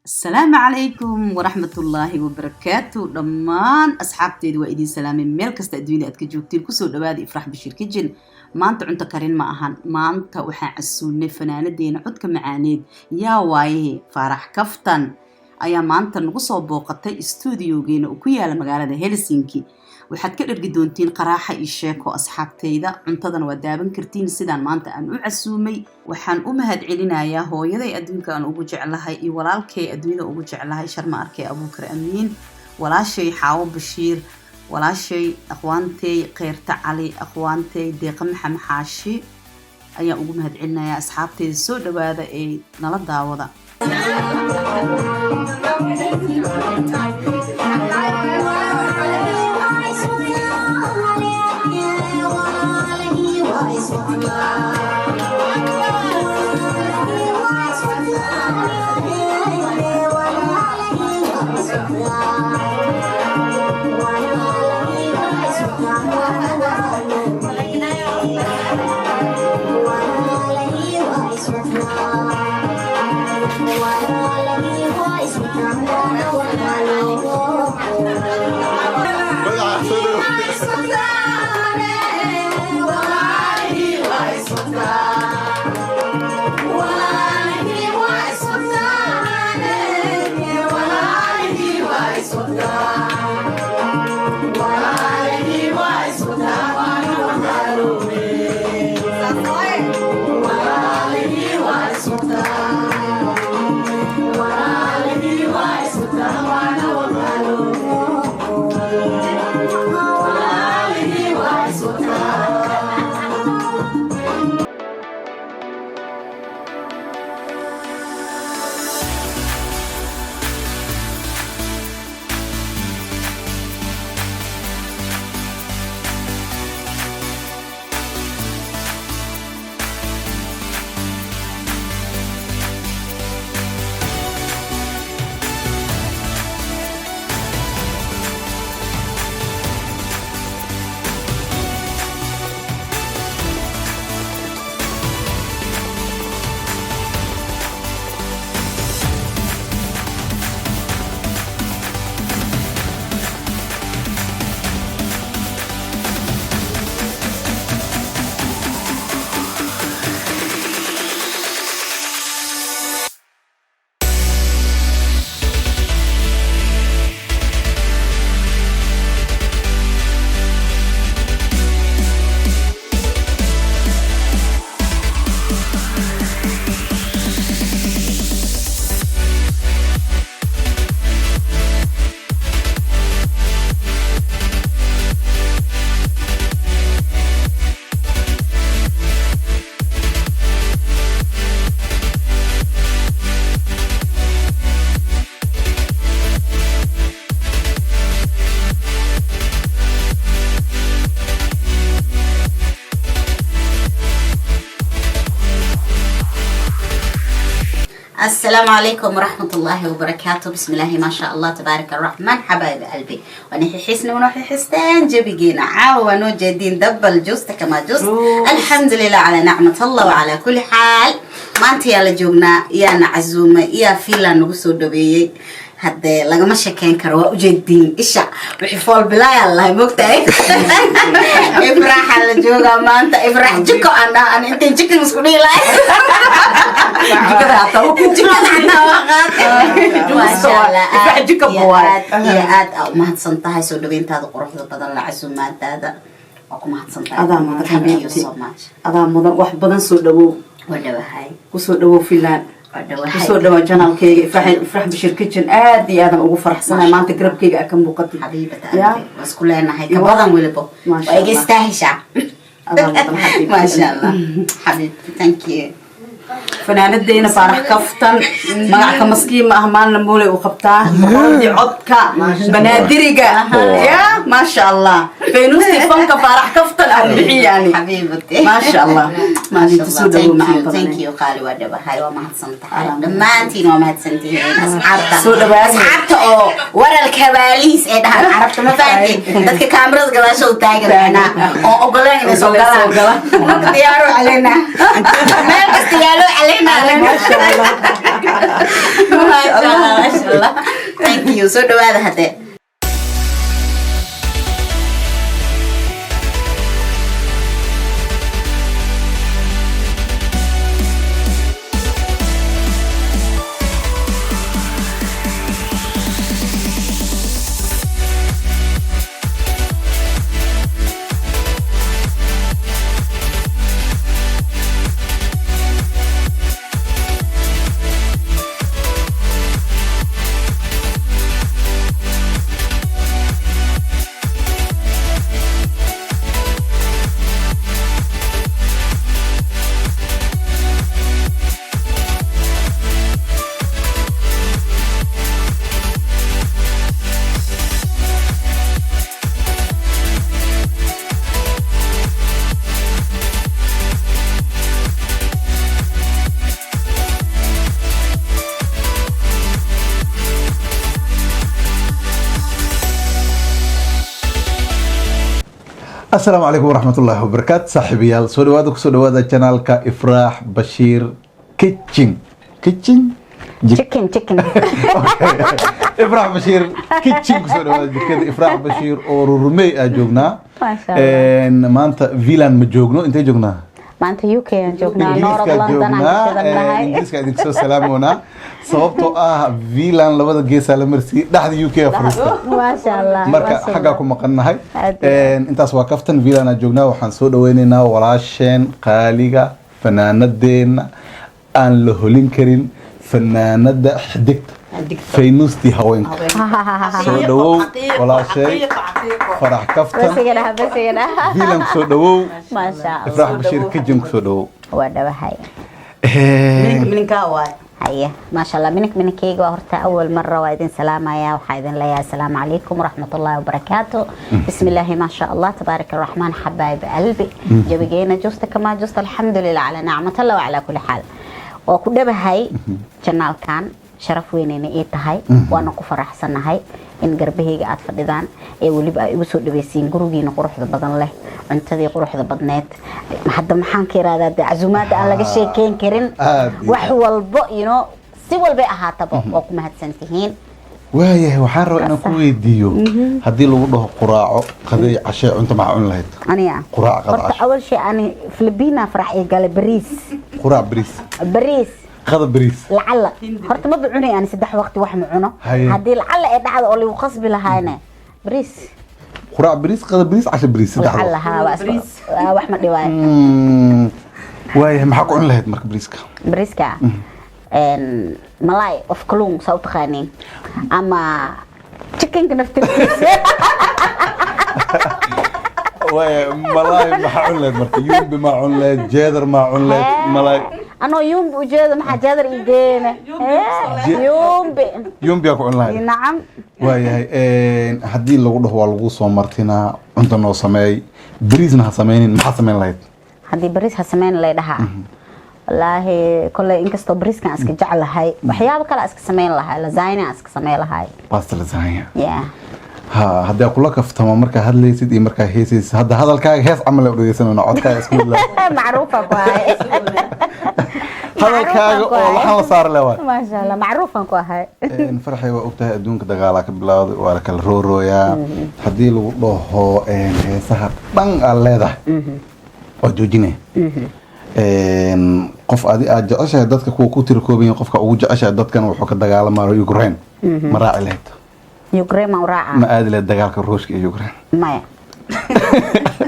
Asalaamu calaykum waraxmatullaahi wabarakaatu. Dhammaan asxaabteeda waa idin salaamay meel kasta adduunyada aad ka joogtiin. Kusoo dhawaada Ifrax Bashiir Kitchen. Maanta cunto karin ma ahan. Maanta waxaan casuulnay fanaanadeena codka macaaneed. Yaa waaye? Faarax Kaftan ayaa maanta nagu soo booqatay stuudiogeena oo ku yaala magaalada Helsinki. Waxaad ka dhergi doontiin qaraaxa iyo sheeko, asxaabtayda. Cuntadana waa daaban kartiin. Sidaan maanta aan u casuumay, waxaan u mahad celinayaa hooyaday adduunka aan ugu jeclahay iyo walaalkay adduunyada ugu jeclahay, Sharma Arkay Abuukar Amiin, walaashay Xaawo Bashiir, walaashay aqwaantey Kheyrta Cali, aqwaantey Deeqa Maxamed Xaashi ayaan ugu mahad celinayaa. Asxaabtayda, soo dhawaada ee nala daawada. السلام عليكم ورحمة الله وبركاته. بسم الله ما شاء الله تبارك الرحمن. حبايب قلبي، ونحي حسنا ونحي حستان جبيجينا عاونو جدين دبل جوست كما جوست. الحمد لله على نعمة الله وعلى كل حال. Maanta yaa la joognaa? Yaana casuumay? Yaa fiilan nagu soo dhaweeyey? Haddee lagama shekeyn karo, waa ujeediin isha wixii fool bilaayaa lahay, mogtahay. Ifraaxa la joogaa maanta, Ifraax Jiko aan dhaha an intayn jikin isku dhihi lahay, jikada xataa waa qaatay. Maasha Allah, aad iyo aad iyo aad aa umahadsan tahay soo dhaweyntaada quruxda badan, la casuumaadaada waa ku mahadsan tahay. Adaa mudan. Thank you Xabiibti. so much. Adaa mudan wax badan. Soo dhawow. Waa dhawahay. Kusoo dhawow Finland. Waa dhawahay. Kusoo dhawaa channelkeyga Ifrax Bashir Kitchen. Aad iyo aadan ugu faraxsanahay maanta garabkeyga aa ka muuqatid. Xabiibata Ya. qalbi, waa isku leenahay ka badan weliba. Maasha waa iga Allah. istaahishaa. Adaa mudan, xabiibti. Maasha Allah, xabiibti, thank you. Fanaanadeena Faarax Kaftan, magaca maskiin ma ah, maalna mooley u qabtaa, boqoradii codka banaadiriga ya, maasha Allah, faynuustii fanka Faarax Kaftan aan bixi yani. Xabiibati. Maasha Allah. Maasha Maalinta soo Allah, dhawow. thank you, Macaan thank badan. you, qaali, waa dhawahay, waa mahadsan tahay. Alam. Dhammaantiin waa mahadsantihiin, asxaabta. Soo dhawaada. Asxaabta oo waralka habaalihiis ee dhahaan carabta, ma fahantiin? Dadka kaamirada gadaashooda taagan macnaa oo ogoleen inay soo Ogoleen soo galaan. galaan. Marka diyaaro caleyna, meel kasta yaalo caleyna. Maasha Allah. Maasha Allah. Allah, thank you. Soo dhawaada hadde. Asalaamu calaykum waraxmatullaahi wabarakaatu, saaxiibayaal. Soo dhawaada, kusoo dhawaada channelka Ifraax Bashiir Kitchen. Kitchen. Chicken, chicken. Ifraax Bashiir Kitchen, kusoo dhawaada jikada Ifraax Bashiir oo Rurumey aa joognaa. Maasha Allah. Maanta Villan ma joogno, intee joognaa? Maanta UK aan joognaa, North Ingiriiska London aan joognaa. ka shidannahay. Ingiriiska idinku soo salaamoonaa, sababtoo ah Villan labada geesaa la marsiiyey, dhexda UK aa fariista. Maasha Allah. Marka Maasha xaggaa Allah. ku maqannahay. Aad iyo Intaas waa kaftan. Villan aan joognaa, waxaan soo dhaweyneynaa walaasheen qaaliga, fanaanadeenna aan la holin karin, fanaanada xidigta, faynuustii haweenka. Soo dhawow walaashay Farax Kaftan. Basigana, basigana. Villan kusoo dhawow. Maasha Allah. Ifraax Bashiir Kitchen kusoo dhawow. Waa dhawahay. Minink mininkaa waay. Haya, maasha Allah. Minik mininkeyga waa horta awal mara waa idin salaamaya. Waxaa idin leeyahay asalaamu calaykum waraxmatullaahi wabarakaatu. Bismillaahi, maasha Allah, tabaaraka araxmaan. Xabaayib qalbi, jawigeena justa kamaa justa. Alxamdulilah calaa nicmatallah wacalaa kulli xaal. Waa ku dhabahay channelkan, sharaf weynayna ii tahay, waana ku faraxsanahay in garbahayga aad fadhidaan ee weliba ay igu soo dhaweysiin gurigiina quruxda badan leh, cuntadii quruxda badneed. Hadda maxaan ka irahdaa dee, casuumaadda aan laga sheekeyn karin. Aad iyo wax walbo si walbay ahaataba, waa ku mahadsan tihiin. Waayahay, waxaan rabaa inaan ku weydiiyo, haddii lagu dhaho quraaco, qaday, cashee, cunto, maxaa cuni lahayd? Aniga? Quraac, qada, horta casho. Awal shay ani Filipina farax ii gale bariis. Quraac bariis? Bariis. Qada bariis? Lacala horta ma cunay ani 3 waqti wax ma cuno. Haye. Haddii lacala ay dhacdo oo lagu qasbi lahaayna, bariis. Quraac bariis, qada bariis, casho bariis, saddex lacala waqti. Haa, waa wax ma dhibaayo. Waayahay, maxaa ku cuni lahayd marka bariiska? Bariiska malay of kalluun saa u taqaaniin ama chickenka naftirkiisa. Waaya, malaay maxaa cuni lahayd marka? Yumbi maa cuni lahayd? Jeedar maa cuni lahayd? Malaay? Anoo yumbi ujeedo, maxaa jeedar ii geene? Yumbi. Yumbiyaa ku cuni lahayd? Nacam. Waayahay, haddii lagu dhaho waa lagu soo martinaa, cunta noo sameey, bariisna ha sameynin, maxaa sameyn lahayd? Haddii bariis ha sameyn lay dhahaa, wallaahi kolley inkastoo bariiskan iska jeclahay, waxyaabo kale iska sameyn lahay, lasagna iska sameyn lahay. Basta lasagna. Yeah. Ha, haddii aad kula kaftamo markaa hadlaysid iyo markaa heesaysid, hadda hadalkaaga hees camal u dhegeysanayno, codkaaga isku mid leh. Macruufa ku ahay. Hadalkaaga oo laxan la saari leh waay. Maasha Allah, macruufan ku ahay. Farxay, waa ogtahay adduunka dagaalaa ka bilowday, waa la kala roorooyaa. Haddii lagu dhaho heesaha dhan aad leedahay waa joojinaya, qof adi aad jeceshahay, dadka kuwa ku tira kooban yahin, qofka ugu jeceshahay dadkan wuxuu ka dagaalamayo Ukraine, ma raaci lahayd? Ukraine ma u raaca? Ma aadi lahayd dagaalka Ruushka iyo Ukraine? Maya,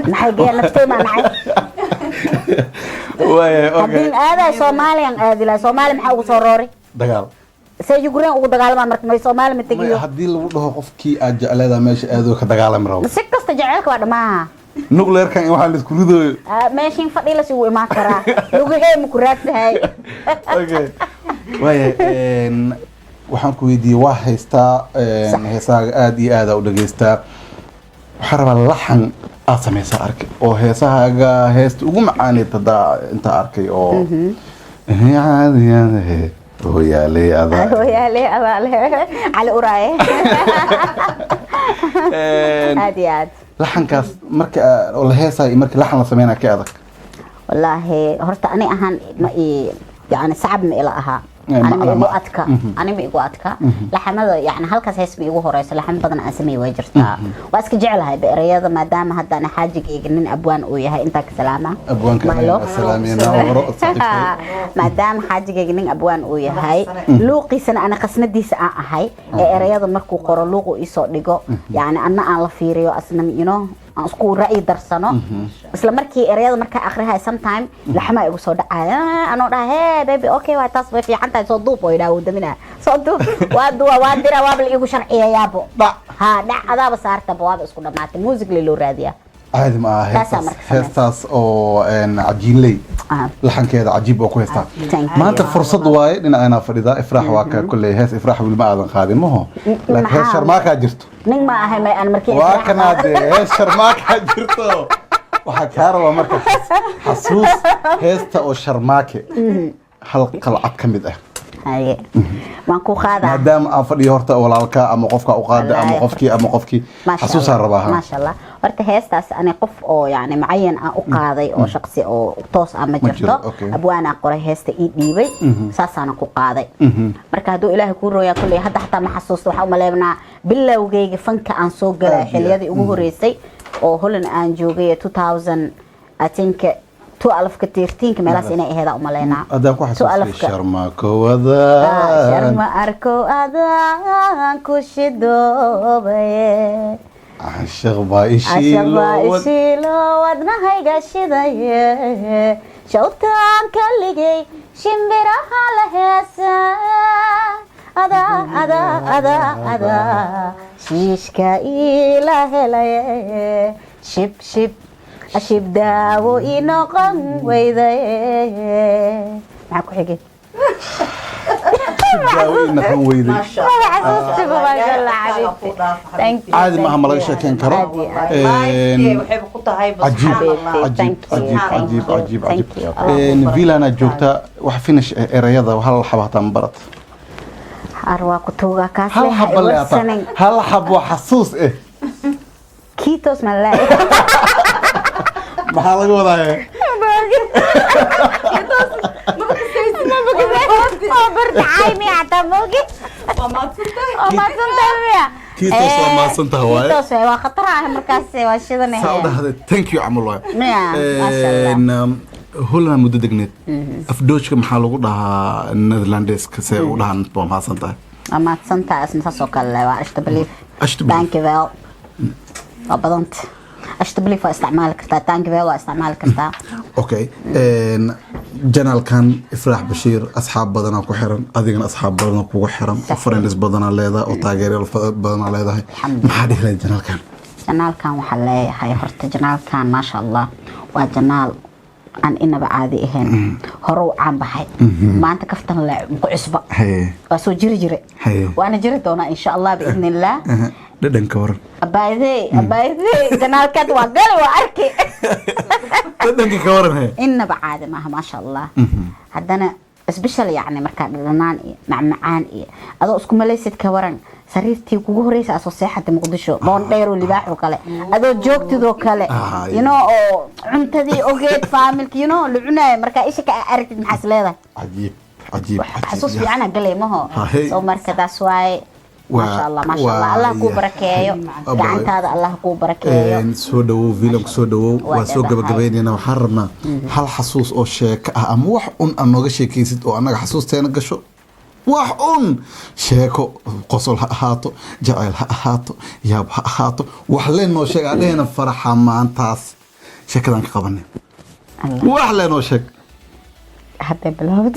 maxay geeya naftay maa nacay. Waaya, okay. Haddii aadaay Soomaaliyan aadi lahay, Soomaali maxaa ugu soo roori? Dagaal. See Ukraine ugu dagaalamaa marka? May Soomaali ma Maya, tegiyo. Haddii lagu dhaho qofkii aad jecleedaa meesha aadoo ka dagaalami rabo. Si kasta jaceylka waa dhamaaha. Nuclearkan in waxaa laisku ridooyo. Ah, meeshin fadhi la isugu imaan karaa, lugahee ma ku raadsahay. Okay, waaya, waxaan ku weydiiyey, waa haystaa heesaaga aada iyo aada u dhageystaa. Waxaan rabaa laxan aad sameysaa arkay oo heesahaaga heesta ugu macaaneyd haddaa intaa arkay oo hooyaale adaa. Hooyaale abaale Cali Uraaye. Aad iyo aad. Laxankaas marka oo la heesaayo iyo marka laxan la sameynaya ka adag? Wallaahi horta ani ahaan ma i yani sacab ma ila ahaa. Anima Macna igu adka, anima igu adka laxamada. Yani halkaas hees ma igu horeyso, laxamo badan aan sameey way jirtaa. Waa iska jeclahay ereyada, maadaama hadda ana xaajigayga nin abwaan uu yahay. Intaa ka salaama. Abwaanka. My love. Salaamina horo saaxiibkay. Maadaama xaajigayga nin abwaan uu yahay, luuqiisana ana qasnadiisa aan ahay, ee ereyada markuu qoro luuqu isoo dhigo, yani anna aan la fiiriyo, asna aan isku ra'yi darsano. Isla markii ereyada markaa akhrihay, sometime laxmaa igu soo dhacaya. Anoo dhaha, "Hey baby, okay, waa taas, way fiican tahay, soo duub." Oo idhaa, wuu daminaa, "Soo duub." Waa duwa, waa dira, waaba la iigu sharciyayaabo. Dhac. Ha, dhac, adaaba saartaba, waaba isku dhamaatay, music le loo raadiyaa. Caadi ma aha. Taasaa heestaas. Marka samaysa. Heestaas oo Cajiinley laxankeeda cajiib oo ku heystaa. Thank you. Maanta fursad waaye dhinacanaa fadhidaa Ifraax. Waa ka kolley hees Ifraax weli ma aadan qaadin maho, laakiin hees Maxaa? Sharmaakaa jirto. Nin ma ahay may aan markii Waa Ifraax kanaa dee, hees Sharmaakaa jirto. Waxaa kaa rabaa marka xasuus heesta oo Sharmaake, hal qalcad ka mid ah. Haye, waan ku qaadaa. Maadaama aan fadhiyo horta walaalka ama qofka u qaada ama Wallaahi. qofkii ama qofkii Maasha xasuusaan Allah. rabaa ha. Maasha Allah. Horta heestaas ani qof oo yani mucayan aan u qaaday oo shaqsi oo toos ah ma Ma jiro, jirto. Abwaanaa qoray heesta, ii dhiibay, saasaana ku qaaday. Marka hadduu Ilaahay kuu rooyaa, kulley hadda xataa ma xasuusto. Waxaa umaleynaa bilowgayga fanka aan soo galay Aad iyo xilliyadii ugu horeysay oo Holland aan joogay, 2000, I think, 12-ka, 13-ka meelahaas inay aheeda umaleynaa. Haddaan ku xasuustay. 12-ka. Sharmaako wadaan. Sharma arko adaan ku shidoobaye. Caashiq baa ishiilo. Cashabaa ishiilo, wadnahayga shidaye, shawtaan kaligay shimbiraha la heesa, adaa adaa adaa adaa shiishka ila helaye, shib shib ashib daawo ii noqon weydaye. Maxaa ku xigay? Daawo ii noqon weyday. Xasuustiba, maasha Allah, xabiibti. Thank you. Caadi maaha, ma laga sheekeyn karo. Waxayba ku tahay. Cajiib. Xabiibti, cajiib. Thank you. Cajiib. Thank Cajiib. you. Cajiib. Thank Cajiib. you. Vilana joogta wax finish erayada hal xab hataa ma barat. Ar waa ku tuugaa kaas. Hal leh, ha xab le hataa. iwarsanin. Hal xab waa xasuus eh. Kiitos ma laa. Maxaa laga wadaa? Oo bardacay miya xataa moogi. Waa mahadsantahay. Oo mahadsantahay miya. Kiitos waa mahadsantahay waaye. Kiitos waay, waa khatar ah markaas, waa shidanaya. Saa u dhahday "thank you" camal waay. Miya, maasha Allah. Holland muddo degneed, afdoojka maxaa lagu dhahaa Netherlandeska see u dhahaan "waa mahadsan tahay"? Waa mahadsantahay isna saas oo kale waa alsjeblieft. Alsjeblieft. Dankjewel waa badanta. Alsjeblieft waa isticmaali kartaa, dankjewel waa isticmaali kartaa. Okay, channelkan Ifraax Bashiir asxaab badanaa ku xiran, adigana asxaab badanaa kugu xiran oo friends badanaa leedahay oo taageerayaal badanaa leedahay. Alxamdulillah. Maxaa dhihi lahayd channelkan? Channelkan waxaa leeyahay horta, channelkan maasha Allah, waa channel aan inaba caadi ahayn. Hore u caan baxay, maanta kaftan le ku cusba. Waa soo jiri jire. Waana jiri doonaa insha Allah, biidni illah. Dhadhanka waran. Abaayadey, abaayadey, channelkaad waa gali, waa arki. Dhadhanka ka waran he. Inaba caadi maaha, maasha Allah. Haddana special yacni markaa dhadhanaan iyo macmacaan iyo adoo isku malaysid, ka waran sariirtii kugu horeysa asoo seexata Muqdisho, boon dheer oo libaax oo kale adoo joogtidoo kale, oo cuntadii ogeed faamilka la cunaayo, markaa isha ka aragtid, maxaa is leedahay? Cajiib, cajiib. Xasuus fiicana galay maho. So marka taas waaye. Maasha Allah, maasha Allah, Allah kuu barakeeyo gacantaada, Allah kuu barakeeyo. Soo dhawow vilan, soo dhawow. Waa waa soo dhawahay. Gabagabaynayna. Waxaan rabnaa hal xasuus oo sheeko ah ama wax un aan nooga sheekaysid oo annaga xasuusteena gasho, wax un sheeko, qosol ha ahaato, jacayl ha ahaato, yaab ha ahaato, wax leen noo sheeg. Aan dhehayna faraxa maantaas sheekadaan ka qabanay. Allah. Wax lee noo sheeg. Hadday bilowd.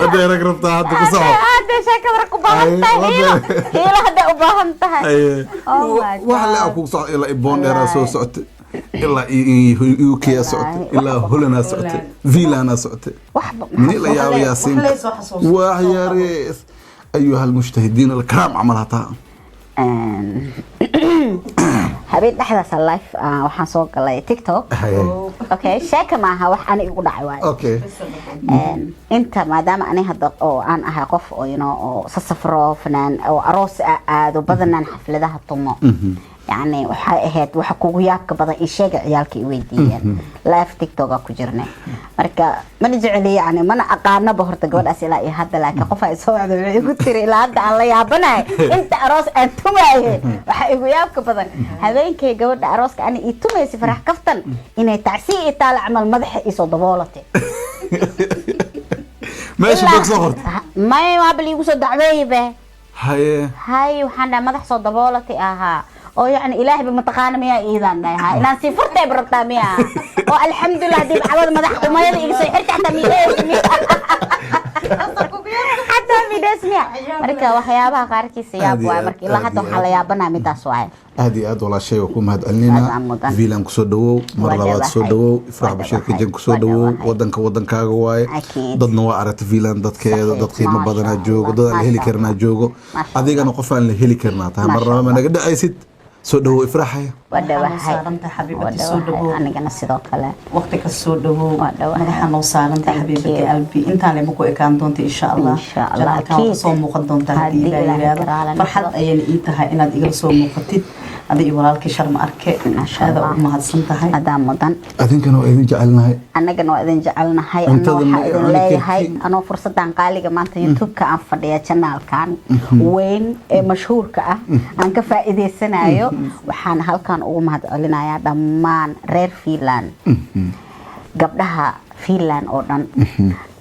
Hadday rag rabtaa hadda ku soco. Hadda sheekada rag u baahan tahay, hiilo hiilo hadday u baahan tahay. Oh my wax le God. Aan kugu soco ilaa Boondheeraa soo socotay, ilaa UK aa socotay, ilaa Hollandaa socotay, Vilanaa socotay. Waxba. Mini la yaabo yaasiin. Wax lee soo xasuusto. Wax yarees ayuha almujtahidiin alkaraam camal hataa. Habeen dhexdaas live waxaan soo galay TikTok. Okay, sheeka maaha, wax ani igu dhacay waaye. Inta maadaama ani hadda oo aan ahay qof oo oo sasafro, fanaan oo aroos aado badanaan, xafladaha tumo. Yacni waxay ahayd waxa kugu yaabka badan ii sheega, ciyaalka i weydiiyeen. Live TikTok ku jirnay. Marka mana jeceli, yani mana aqaanaba horta gabadhaas ilaa iyo hadda, laakiin qof ay soo wacday wuxuu igu tiri, ilaa hadda aan la yaabanahay inta aroos aan tumaaye, waxa igu yaabka badan habeenkay gabadha arooska ani ii tumaysa, Farax Kaftan, inay tacsi ii taala camal madaxa iisoo daboolatay. Meesha bog soo qortay. May, waaba liigu soo dacweeyey be. Haye. Hay, waxaan dhahay madax soo daboolatay ahaa oo yacni ilaahayba mataqaana miyaa iidaan dhahay, haa, inaan sii furtay rabtaa miyaa, oo alxamdulilah haddii bacwada madax umayada iga soo xirta xataa miidhees miya, xataa miidhees miya. Marka waxyaabaha qaarkiisa yaab Aad iyo waay. aad, Marka ilaa aad hadda iyo waxaa la aad. yaabanaa midaas waaye. Aad iyo aad, walaashay, waa ku mahad Aad celinayna. aan mudan. Vilan kusoo dhawow mar Waa labaad, soo dhawahay. dhawow. Ifraax Waa Bashiir dhawahay. Kitchen kusoo Waa dhawow. dhawahay. Wadanka wadankaaga waaye. Akiid. Dadna waa aragta Vilan dadkeeda, Saxiix. dad qiimo Maasha badanaa Allah. joogo, dad aan la heli Maasha karnaa Allah. joogo. Maasha Adigana qof aan la heli karnaa tahay. Maasha Mar laba ma Allah. naga dhacaysid. Soo dhawow, Ifraaxaya. Waa dhawahay. Saarantahay, xabiibati, Waa soo dhawahay. dhawow. Anigana sidoo kale. Waqti ka soo dhawow. Waa dhawahay. Madaxa noo saaranta. Thank Xabiibati you. albi, intaan lema ku ekaan doonta insha Allah. Insha Allah. Janaalkan waa Akiid. kasoo muuqan doontaa haddii Haddii Ilaah Ilaahay yiraahdo. karaala Farxad noqdo. ayayna ii tahay inaad igala soo muuqatid, adi iyo walaalkii Sharma Arke. Maasha Aada Allah. ugu mahadsan tahay. Adaa mudan. Adinkana waa idin jecelnahay. Annagana waa idin jecelnahay. Anna Cuntada ma waxaa idin cuni leeyahay kartid. anoo fursadan qaaliga maanta YouTube-ka aan fadhiya, janaalkan weyn ee mashhuurka ah aan ka faa'iidaysanayo, waxaan halkan ugu mahad celinayaa dhammaan reer Finland, gabdhaha Finland oo dhan,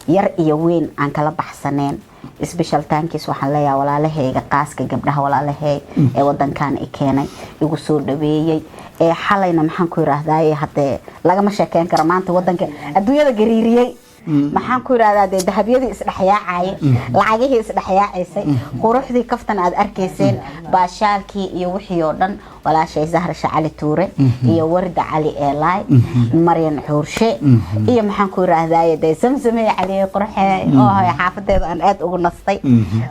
yar iyo weyn aan kala baxsaneen. Special thanks waxaan leeyahay walaalahayga qaaska, gabdhaha walaalahay ee wadankan i keenay, igu soo dhaweeyey, ee xalayna maxaan ku yiraahdaa, haddee lagama sheekeyn karo maanta wadanka adduunyada gariiriyey. Maxaan ku yiraahdaa, dee dahabyadii isdhexyaacayay, lacagihii isdhexyaacaysay, quruxdii Kaftan aad arkayseen, baashaalkii iyo wixii oo dhan, walaashay Zahra Shacali Tuure iyo Warda Cali Eelaay, Maryan Xuurshe iyo maxaan ku yiraahdaa, dee Samsame Cali qurxe oo xaafadeeda aan aad ugu nastay,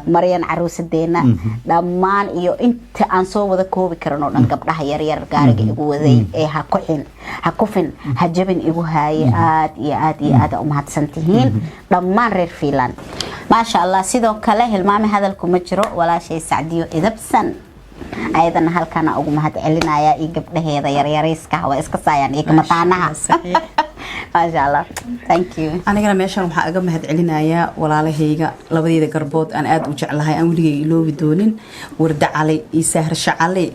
Maryan caruusadeena, dhammaan iyo inta aan soo wada koobi karin oo dhan, gabdhaha yaryar gaariga igu waday ee ha kuxin, ha kufin, ha jabin igu haaye, aad iyo aad iyo aad u mahadsan tihiin dhammaan reer Finland, maasha Allah. Sidoo kale hilmaame hadalku ma jiro, walaashay Sacdiyo Idabsan ayadana halkaana ugu mahad celinaya, iyo gabdhaheeda yaryarayska waa iska saayaan iyo kamataanaha, maasha Allah. Thank you. Anigana meeshan waxaa aga mahad celinayaa walaalahayga, labadeyda garbood aan aada u jeclahay, aan weligay iloobi doonin, Warda Cali iyo Sahrsha Cali.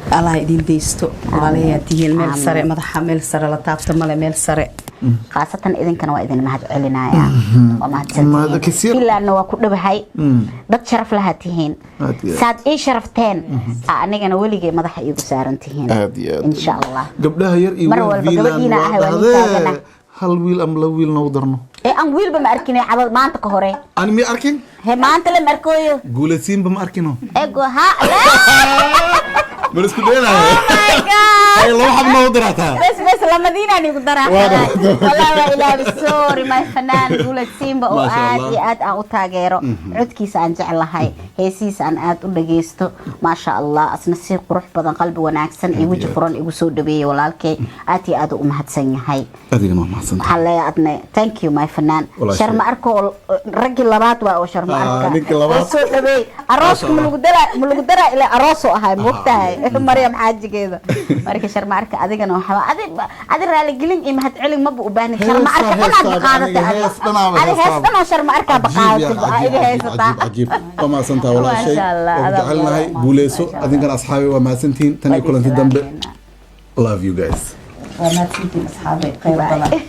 Allah idin deysto, walaalahay tihiin meel sare, madaxa meel sare la taabta male, meel sare. Khaasatan idinkana waa idin mahad celinaya, waa mahadsantihiin. Kasiir. Finlandna waa ku dhawahay, dad sharaf lahaa tihiin. Aad iyo aad. Saad ii sharafteen aa anigana weligay madaxa iigu saaran tihiin. Aad iyo aad. Insha Allah. Gabdhaha yar iyo Mar weyn walba Finland gabadhiina waa ahay, waa nin dhahdee. taagana. Hal wiil ama laba wiil noogu darno. Ee aan wiilba ma arkin cabad maanta ka hore. Ani mi arkin. He, maanta la markooyo. Guulaysiinba ma arkino. Ego ha. Ma isku daynayo? My God. Ay, laba xab noogu darataa. Bes bes, lamadiinaan igu daraa. Waa dhacday. Walaa waa ilaahay, sorry, my fanaan Guulad Simba oo Maasha aad Allah. iyo aad aan u taageero, codkiisa aan jeclahay, heesihiisa aan aad u dhageysto, maasha Allah. Asna si qurux badan, qalbi wanaagsan iyo weji iyo aad. furan igu soo dhaweeyey walaalkay, aad iyo aad u mahadsan yahay. Adigana waa mahadsantahay. Waxaan leeyahay adne thank you, my fanaan. Walaashay. Sharma Arko oo raggii labaad waa oo Sharma Ah, Arka ninkii labaad. oo soo dhaweey arooska. Maasha Ma lagu daraa, ma lagu daraa ilaa aroosoo ahay, moogtahay Maryam xaajigeeda. Marka Sharma Arka, adigana waxaa adi raaligelin iyo mahadcelin maba u baahnin. Sharma Arka dhanaad baqaadatay adi, hees dhan oo Sharma Arkaa baqaadatay iga haysataa. Cajiib, waa mahadsantahay walaashay. Maasha Allah, waa ku adaa jecelnahay. mudan. Guuleyso. Maasha Allah. Adinkana asxaabi waa mahadsantihiin. Tan iyo kulanti dambe, love you guys. Waa mahadsantiin asxaabay, khayr badan.